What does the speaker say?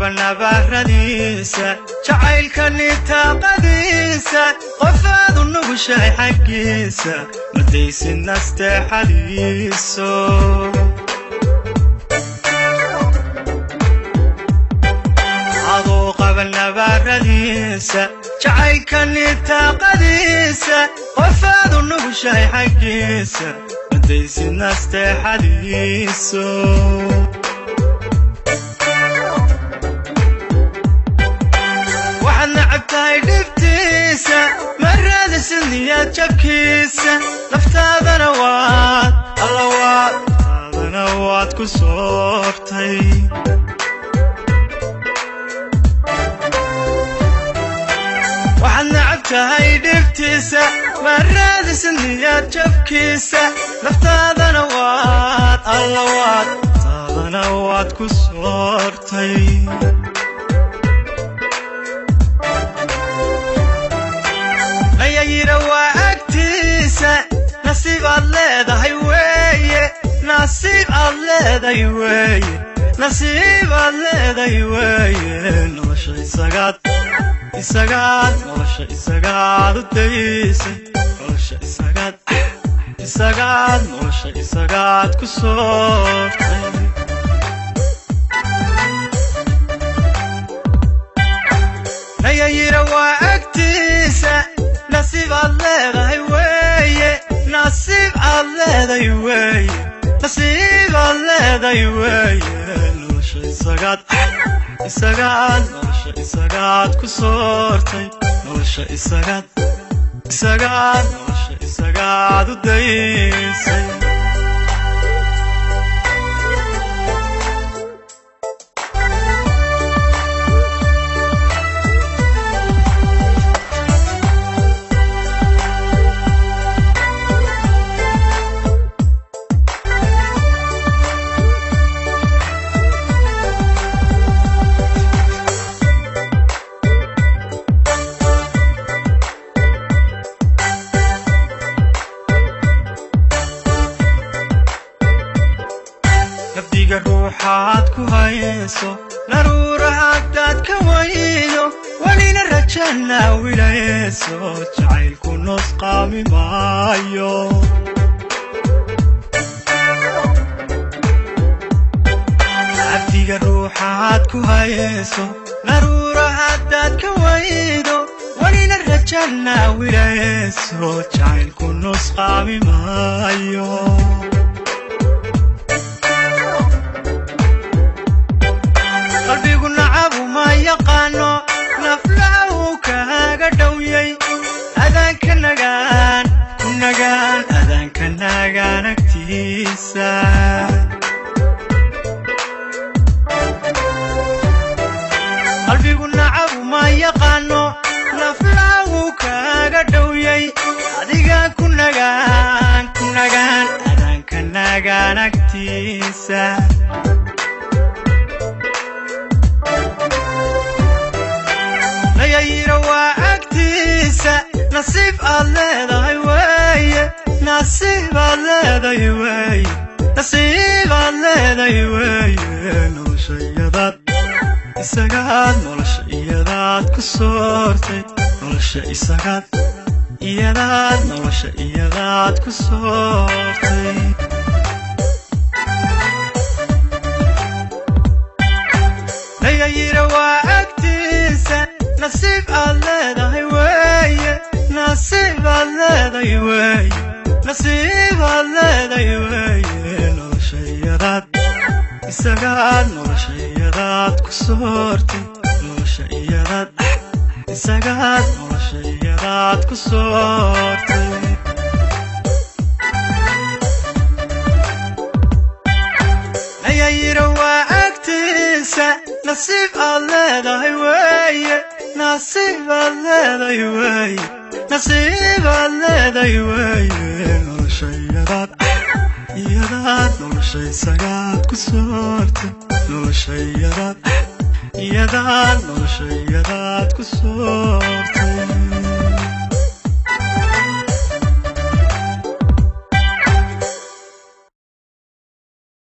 qaba nabaaradiisa, jacaylka nitaaqadiisa, qofaad u nugushahay xaggiisa, madaysid nasteexadiiso. Aduu qaba nabaaradiisa, jacaylka nitaaqadiisa, qofaad u nugushahay xaggiisa, madaysid nasteexadiiso. Waxaad nacab tahay dhibtiisa, ma raadisid niyaad jabkiisa, naftaadana waad alla waad taadana waad ku soortay. Waxaad nacab tahay dhibtiisa, ma raadisid niyaad jabkiisa, naftaadana waad alla waad taadana waad ku soortay. Nayayira waa agtiisa, nasiib aad leedahay weeye, nasiib aad leedahay weeye, nasiib aad leedahay weeye. Nolosha isagaad isagaad, nolosha isagaad u daysay, nolosha isagaad isagaad, nolosha isagaad ku soortay. Nayayira waa agtiisa, nasiib aad leedahay weeye, nasiib aad leedahay weeye, nasiib aad leedahay weeye. Nolosha isagaad isagaad, nolosha isagaad ku soortay, nolosha isagaad isagaad, nolosha isagaad u daysay. Nabdiga ruuxaad ku hayso, naruura haddaad ka waydo, welina rajana wilayso, jacaylku nusqaami maayo. Cabdiga ruuxaad ku hayso, naruura haddaad ka waydo, welina rajana wilayso, jacaylku nusqaami maayo. Qalbigu nacabu ma yaqaano, naflaha uu kaaga dhowyay, adaanka nagaan ku nagaan, adaanka nagaan agtiisa. Qalbigu nacabu ma yaqaano, naflaha uu kaaga dhowyay, adigaa ku nagaan ku nagaan, adaanka nagaan agtiisa. Nayayira waa agtiisa, nasiib aad leedahay weeye, nasiib aad leedahay weeye, nasiib aad leedahay weeye. Nolosha iyadaad isagaad, nolosha iyadaad ku soortay, nolosha isagaad iyadaad, nolosha iyadaad ku soortay. Nayayira waa agtiisa, nasiib aad leedahay weeye, nasiib aad leedahay weeye, nasiib aad leedahay weeye. Nolosha iyadaad isagaad, nolosha iyadaad ku soortay, nolosha iyadaad isagaad, nolosha iyadaad ku soortay. Nayayira waa agtiisa, nasiib aad leedahay weeye, nasiib aad leedahay weeye, nasiib aad leedahay weeye. Nolosha iyadaad iyadaad, nolosha isagaad ku soortay, nolosha iyadaad iyadaad, nolosha iyadaad ku soortay.